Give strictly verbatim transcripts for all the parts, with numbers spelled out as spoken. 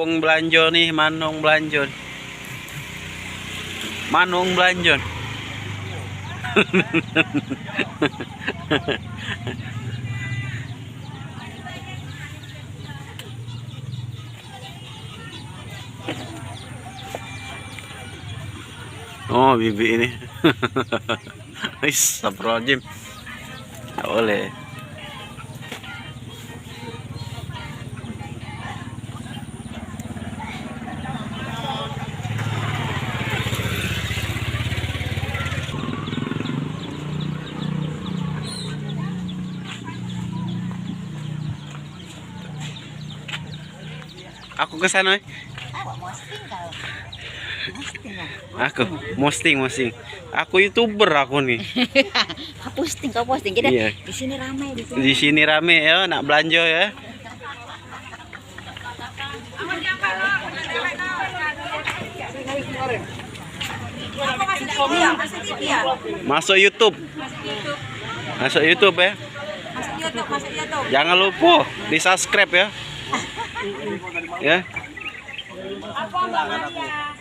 Manung belanjo nih, manung belanjo. Manung belanjo. Oh, bibik ini. Is, astagfirullahaladzim. Tak boleh. Aku ke sana, eh. Awak mosting kau. Mosting kau. Aku mosting, mosting. Aku YouTuber aku ni. Aku posting, kau posting. Kita Iya. Di sini ramai, di sini. Di sini rame ya, nak belanja ya. Masuk YouTube. Masuk YouTube ya. Masuk YouTube, masuk YouTube. Jangan lupa di-subscribe ya. Ya. Apa Mbak Maria?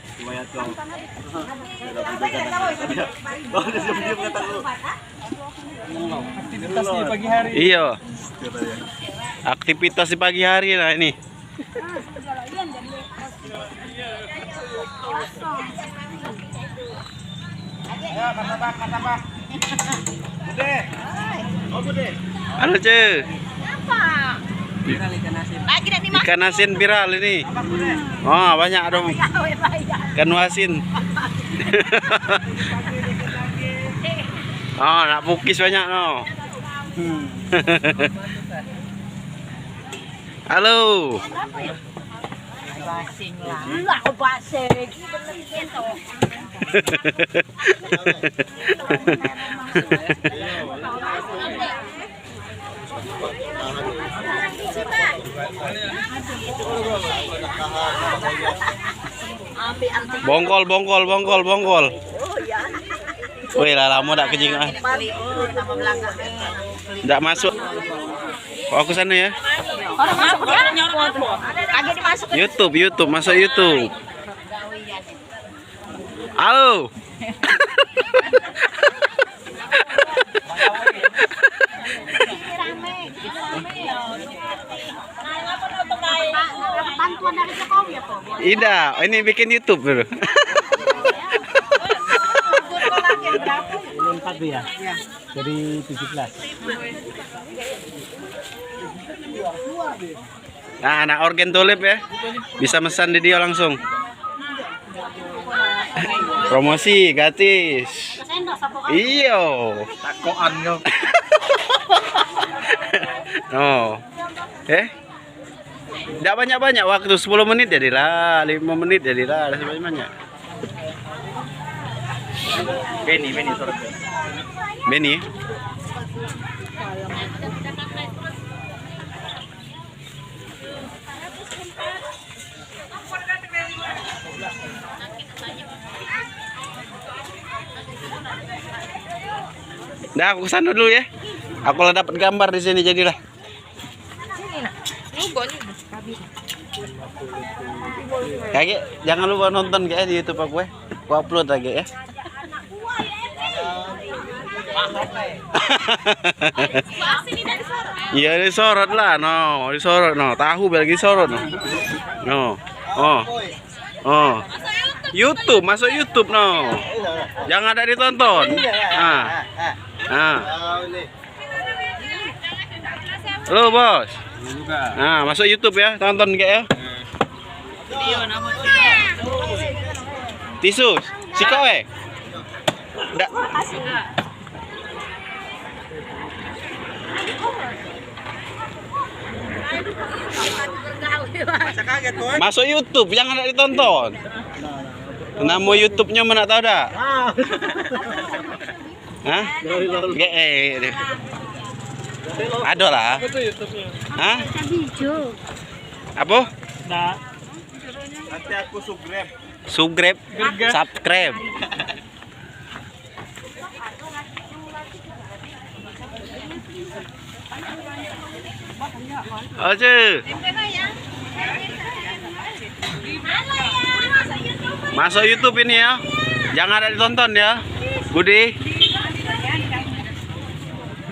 Aktivitas di pagi hari. Iya. Aktivitas di pagi hari lah ini. Halo, Ce. Ikan asin viral ini. Oh, banyak dong. Ikan asin. Oh, nak pukis banyak no. Halo. Basing lah. Lah, basing. Bongkol, bongkol, bongkol, bongkol. Woi, lah lama dak kejingok. Dak masuk. Oh, aku sana ya. Orang masuk dia. Agak dimasuk. YouTube, YouTube, masuk YouTube. Halo. Bantuan dari Jokowi apa? Ida, ini bikin YouTube dulu. Ini empat tuh ya? Jadi tujuh belas. Nah, anak organ Tulip ya. Bisa mesan di dia langsung. Promosi gratis. Iyo. Takokan kau. Oh. Eh? Dak banyak-banyak waktu, sepuluh menit jadilah, lima menit jadilah, dak banyak-banyak. Beni, Beni, sorot Beni. Beni. Dah, aku ke sana dulu ya. Aku lah dapat gambar di sini jadilah. Sini, nak. Nyugo, nyugo. Kagek, jangan lupa nonton, kagek, di YouTube aku, eh. Aku upload lagi, ya. Iya, disorot lah, no, disorot, no. Tahu lagi sorot, no. No. Oh. Oh. YouTube, masuk YouTube, no. Jangan ada ditonton. Ah. Ah. Halo, Bos. Nah, masuk YouTube ya, tonton kek ya. Tisus, sikok eh. Dak. Masuk YouTube, jangan dak ditonton. Nama YouTube-nyo mana tau dak? Hah? Ge eh, deh. Ado lah. Hah? Apo? Nanti aku subscribe. Subscribe. Subscribe. Aje. Masuk YouTube ini ya. Jangan ada ditonton ya. Budi.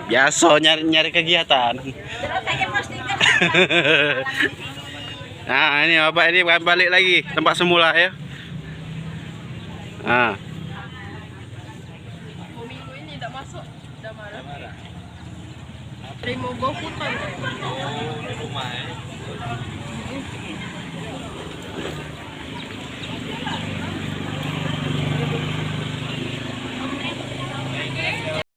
Biasa nyari nyari kegiatan. Nah, ini bapak ini balik lagi tempat semula ya. Nah. Dua minggu ini tak masuk, dah marah. Terima GoFood kan.